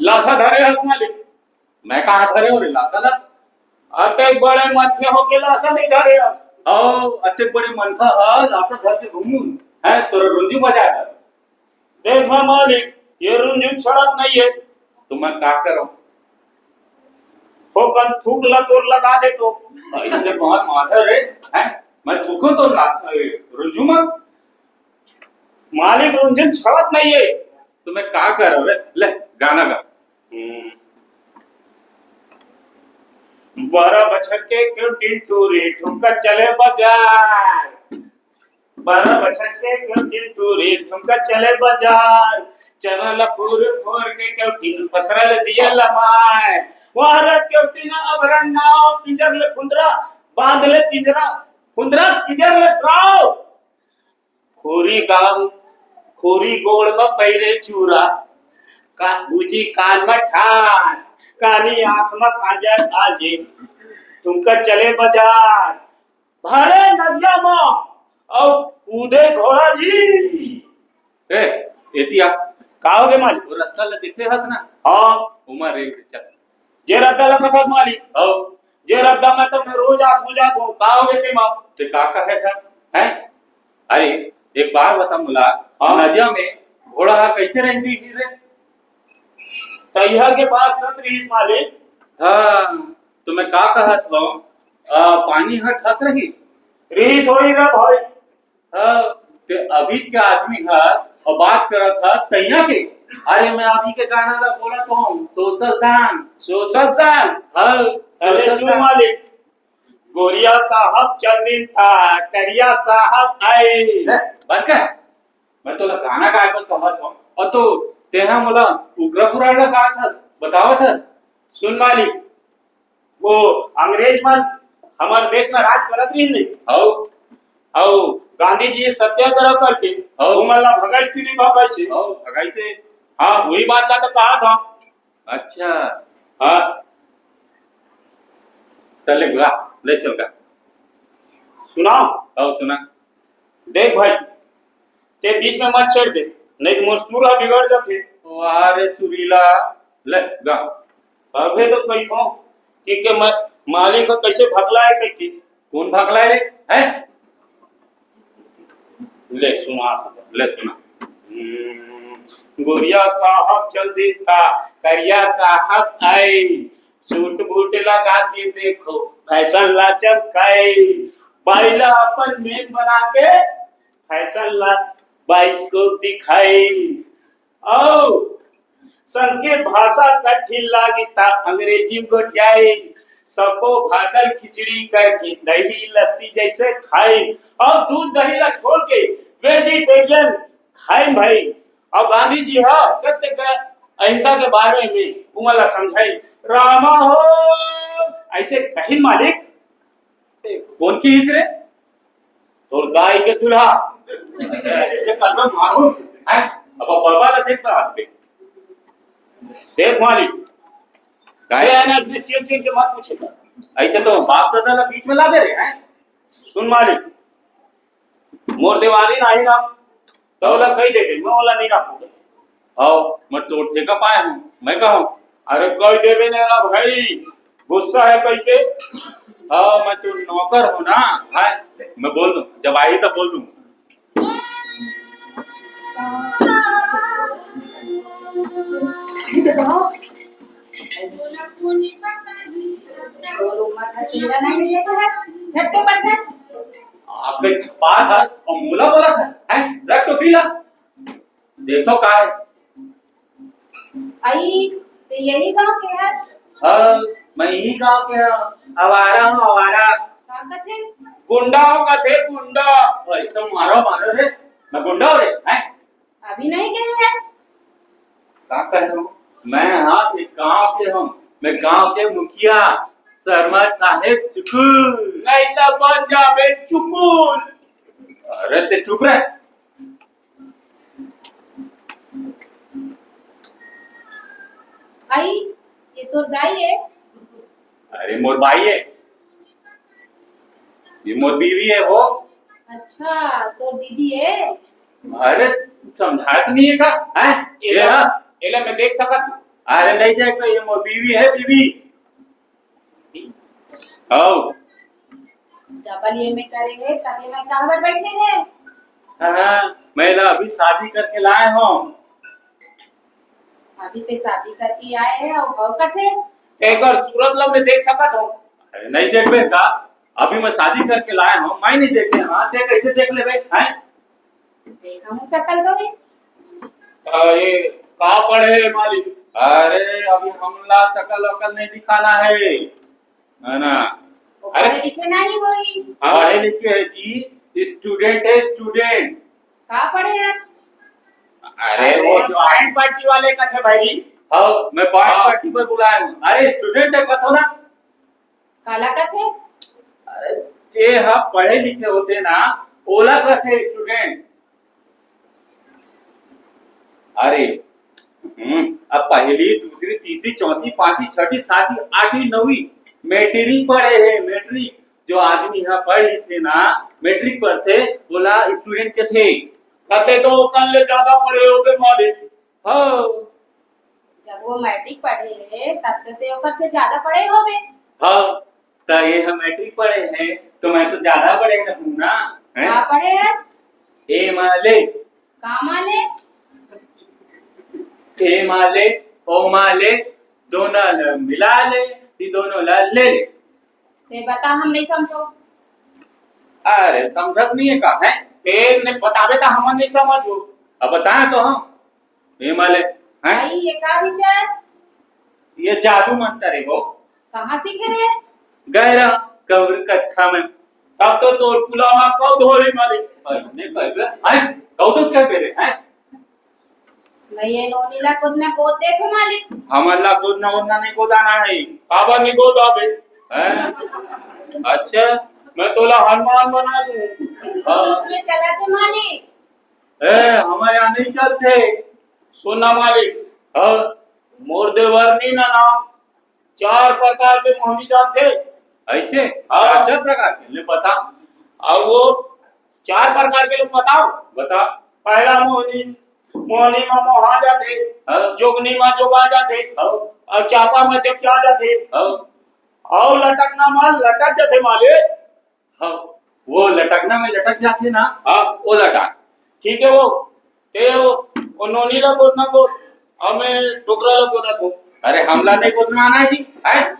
लासा धरे हस मालिक। मैं कहाँ धरे हो रे लासा ला? अतेक बड़े मनखे होके लासा नहीं धरे हस। ओ, अतेक बड़े मनखा ह लासा धर के घूमूं, हैं? तोरा रुंझुन बजाय बर। देख ना मालिक, ये रुंझुन छोड़त नहीं है। तो मैं का करूं? हो कन थूक ला तोर लगा दे तो। ऐसे बहुत माथा रे, हैं? मैं थूकूं तो ला-, ए, रुंझुन मत। मालिक रुंझुन छोड़त नहीं है। तो मैं का करूं रे? ले, गाना गा। हम्म। बारह बछर के क्यों टिंटू रे, ठुमका चले बाजार। बारह बछर के क्यों टिंटू रे, ठुमका चले बाजार। चना ला फोर फोर के क्यों टिन पसरल दिया लमाय। वाह रे क्यों टिन अभरन नाव, पिंजर ले फुंदरा, बांध ले पिंजरा, फुंदरा पिंजर ले गाँव। खोरी गाँव, खोरी गोड़ म पैरे चूरा, का-, बूजी कान म ठार, कानी आँख म काजर आजे, ठुमका चले बाजार। भरे नदिया म अउ कूदे घोड़ा जी। ए, एतिया। का होगे मालिक? वो रद्दा ल देखे हस ना? हाँ। ओमा रेंग चल। जे रद्दा ल कथस मालिक? हौ। जे रद्दा म तो मैं रोज आत हो जात हूँ। का होगे तेमा? ते का कहे था? हैं? अरे, एक बात बता मोला, हाँ। नदिया में घोड़ा ह कैसे रेंग दिही रे? तैहा के बात सत रहिस मालिक। हाँ, तो मैं का कहत हूँ, आ, पानी ह ठस रहिस? रहिस होही रे भाई। हाँ, ते अभी के आदमी ह, अउ बात करत ह तैया के। अरे, मैं अभी के गाना ला बोलत हूँ, सोशल शान। सोशल शान? हाँ, अरे सोशल सुन शान। मालिक, गोरिया साहब चल दिन था, करिया साहब आए। ले, बंद कर। मैं तोला गाना गाए बर कहत हूँ, अउ तो तेहा मोला उगरा पुराण ला गात हस, बतावत हस। सुन मालिक, वो अंग्रेज मन हमर देश में राज करत रहिन नहीं? हौ। अउ गांधी जी सत्याग्रह करके हौ। ओमन ला भगाइस कि नहीं भगाइस? हौ, भगाइस। हाँ, वही बात ला तो कहा था। अच्छा। हाँ। चले गा, ले चल गा। सुनाओ। हौ, सुना। देख भाई, ते बीच में मत छेड़ दे, नहीं तो मोर सुर ह बिगड़ जाथे। वाह रे सुरीला, ले गा। अबे तो कही कौन कि के म-, मालिक ह कैसे भकला है कह के। कौन भकला है रे? हैं? ले सुना। ले सुना। हम्म, गोरिया साहब चल देता, करिया साहब आई, सूट बूट लगा के देखो, फैशन ला चमकाई। बाई ला अपन मेम बना के फैशन ला बाइस्कोप दिखाई। अउ संस्कृत भाषा कठिन लागिस ता अंग्रेजी में गोठियाई। सबो भाषा खिचड़ी करके दही लस्सी जैसे खाई। अउ दूध दही ला छोड़ के वेजिटेरियन खाई भाई। अउ गांधी जी ह सत्याग्रह अहिंसा के बारे में उमन ला समझाई। रामा हो, ऐसे कहिन मालिक। ए, कौन की हिस रे? तोर दाई के दूल्हा। इसके कल में मारू। हैं? अब बाबा ला देख रहा आदमी। देख मालिक। गाय है ना, इसमें चीन चीन के मत पूछे। ऐसे तो बाप दादा ला बीच में ला दे रहे हैं। सुन मालिक, मोर देवारी नाही ना, तो ओला कही देबे, मैं ओला नहीं राखूं। हव, मैं तो ठेका पाए हूँ, मैं कहूँ, अरे कही देबे ना रा भाई, गुस्सा है कही के। हव, मैं तो नौकर हूँ ना, है, मैं बोल दूँ, जब आई तब बोल दूँ। आपके छपार हस अउ मोला बोलत हस, हैं? रख तो पी ला। देखो का है। आई, ते यही गांव के हस? हाँ, मैं यही गांव के हूँ। आवारा हूँ, आवारा। का कथे? गुंडा हूँ कथे, गुंडा। ऐसे मारो, मारो रे। मैं गुंडा हूँ रे, हैं? अभी नहीं कहे हस? का कहे हूँ? मैं हाँ, एक गांव के हूँ। मैं गांव के मुखिया, शर्मा साहेब चुकुल। नहीं तो बन जाबे चुकुल। अरे, ते चुप रह। आई, ये तोर दाई है? अरे, मोर बाई है। ये मोर बीवी है वो। अच्छा, तोर दीदी है? अरे, समझात नहीं है का? हैं? ये एला, हाँ। एला मैं देख सकत हूँ? अरे, नहीं देख, ये मोर बीवी है, बीवी। हव। डबल एमए करे हे, तब ये मैं कहाँ पर बैठे हे? हाँ, मैं ला अभी शादी करके लाए हूँ। अभी ते शादी करके आए हे अउ हव कथे? एकर सूरत ला मैं देख सकत हूँ? अरे नहीं देखबे का? अभी मैं शादी करके लाए हूँ, मैं नहीं देखे, हाँ, ते कैसे देख लेबे, हैं? देखा हूँ सकल तो भी। अरे, का पढ़े हे मालिक? अरे, अभी हमला सकल वकल नहीं दिखाना है, है ना? वो अरे, पढ़े लिखे नहीं होई। हाँ। पढ़े लिखे है जी, student है, student। का पढ़े है? अरे, अरे, वो जो pant party वाले का थे भाई। हाँ, मैं pant हाँ। Party पर बुलाया हूँ। अरे, student है, कथो ना। काला कथे? अरे, जे ह पढ़े लिखे होथे ना, ओला कथे student। अरे, हम्म, अब पहली, दूसरी, तीसरी, चौथी, पांचवी, छठी, सातवीं, आठवीं, नौवीं, मैट्रिक पढ़े हे, मैट्रिक। जो आदमी ह पढ़ लिखे ना, मैट्रिक पढ़थे, ओला student कथे। कथे तो ओकर ले ज्यादा पढ़े होबे मालिक। हाँ। जब वो मैट्रिक पढ़े हे, तब तो ते ओकर से ज्यादा पढ़े होबे। हाँ, त ये ह मैट्रिक पढ़े हे, तो मैं तो ज्यादा पढ़े रहूँ ना, हैं? का पढ़े हस? ए माले। का माले? ए माले, ओ माले, दोनों ल मिला ले, ये दोनों ल ले ले। ते बता, हम नहीं समझो। अरे, समझत नहीं है का, हैं? ते ने बताबे त हमन नहीं समझो। अब बताए तो हम। ये माले, हैं? भाई, ये का विचार? ये जादू मंतर है वो। कहाँ सीखे रे? गैरा गौर कत्था में। तब तो तोर कुला मा कौद होही मालिक। अइसने कहबे, हैं? कौद कह बेरे, हैं? मैं ये नोनी ला गोदना गोद देथो मालिक। हमन ला गोदना वोदना नहीं गोदाना है। काबर नहीं गोदाबे? हैं? अच्छा, मैं तोला हनुमान बना दूं। हाँ। दूध में चला थे मालिक। ए, हमर यहाँ नहीं चलथे। सुन ना मालिक। हाँ। मोर देवरनी ना ना चार प्रकार के मोहनी जानथे। ऐसे? हाँ। चार, चार प्रकार के? ले बता। अउ वो चार प्रकार के लोग बताओ। बता। पहला मोहनी, मोहनी मा मोहा जाथे, हाँ। जोगनी मा जोगा जाथे, हाँ। अउ चापा मा चपका जाथे, हाँ। अउ लटकना मा लटक जाथे माले। हाँ, वो लटकना में लटक जाथे ना, हाँ। वो लटक। ठीक है वो, ते वो, वो नोनी ला गोदना गोद, अउ मैं डोकरा ला गोदत हूँ। अरे हमला नहीं गोदवाना है जी, है?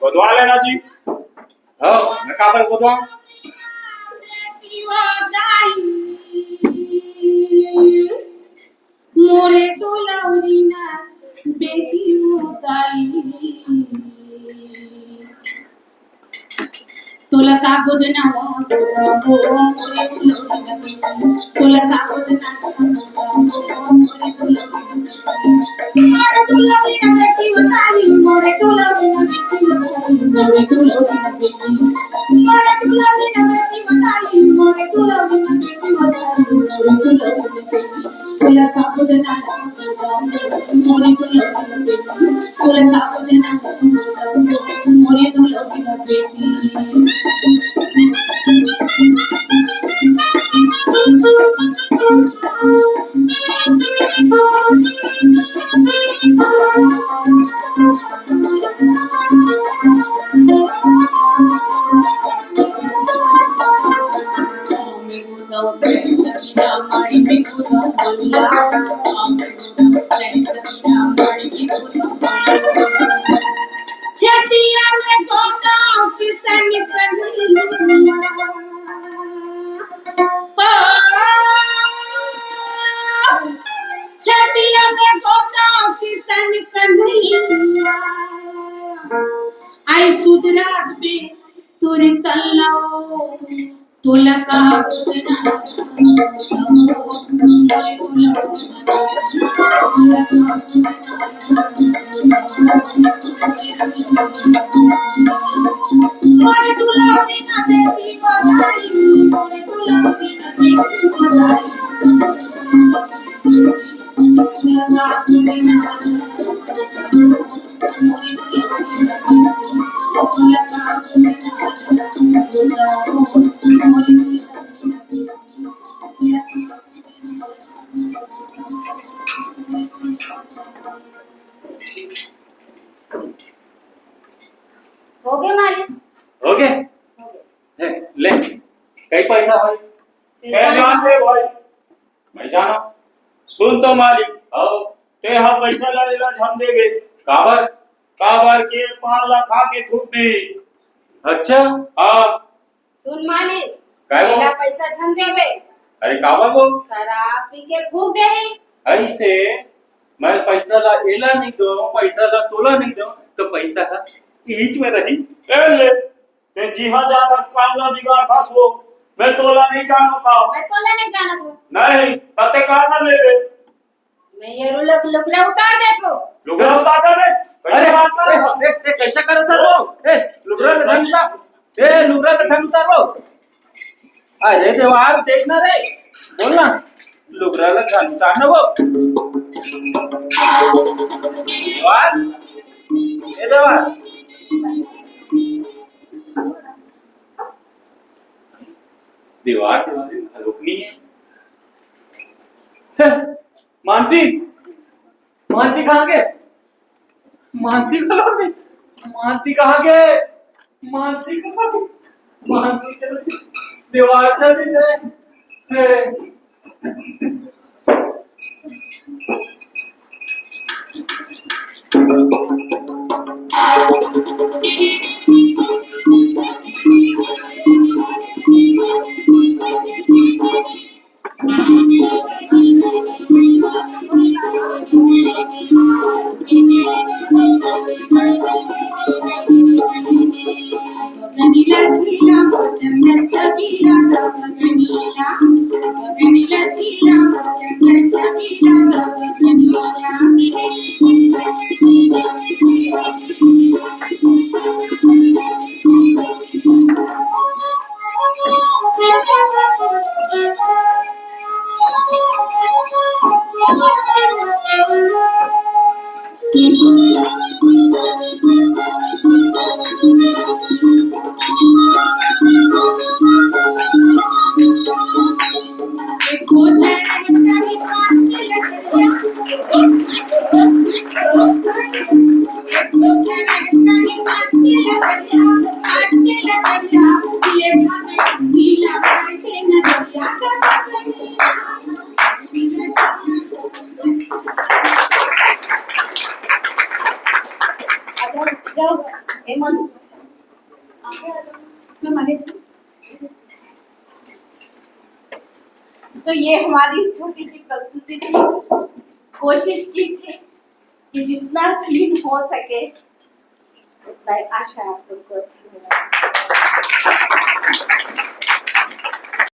गोदवा लेना जी। हो, मैं काबर गोदवा? मोरे दुलौरी ना बेटी उदाई। तोला का गोदना, तोला का गोदना, छतिया में गोदा किसन कन्हैया। ओ, छतिया में गोदा किसन कन्हैया। आई सुधरा बे तोरे तल्ला। तोला का गोदना, हो गए मालिक। हो गए? हे, ले, कई पैसा है? मैं जान दे भाई। मैं जाना। सुन तो मालिक, आओ। ते हा पैसा ला लेला झन देबे। काबर? काबर के पान ला खा के थूक दे। अच्छा। हाँ। सुन मालिक, काय वो? तेला पैसा झन देबे। अरे काबर वो? शराब पी के फूंक देही। ऐसे मैं पैसा ला एला नहीं दो, पैसा ला तोला नहीं दो, तो पैसा हा इहिच में रही। ए ले, ते जिहा जात हस काम ला बिगाड़ खास वो, मैं तोला नहीं जानो का। मैं तोला नहीं जानत हूँ। नहीं, तते का कर लेबे? मैं ये लुगरा उतार देत हूँ। लुगरा उतार दे रे। अरे, कैसे बात कर रहा है? ए, ए, ए, कैसा करत है वो? ए, लुगरा का झन उतार। ए, लुगरा का झन उतार वो। अरे देवार, देखना रे। बोलना। लुगरा का झन उतार ना वो। देवार। ए, देवार। देवार, देवार, रुकनी है। मानती, मानती कहाँ गे? मानती कहाँ गे? मानती कहाँ गे? मानती कहाँ गे? मानती चल दी। देवार चल दी। क्या हुआ? हेमंत, आगे आ जाओ। मैं माने जी। तो ये हमारी छोटी सी प्रस्तुति थी। कोशिश की थी कि जितना सीन हो सके उतना ही। आशा है आप लोग को अच्छा लगा।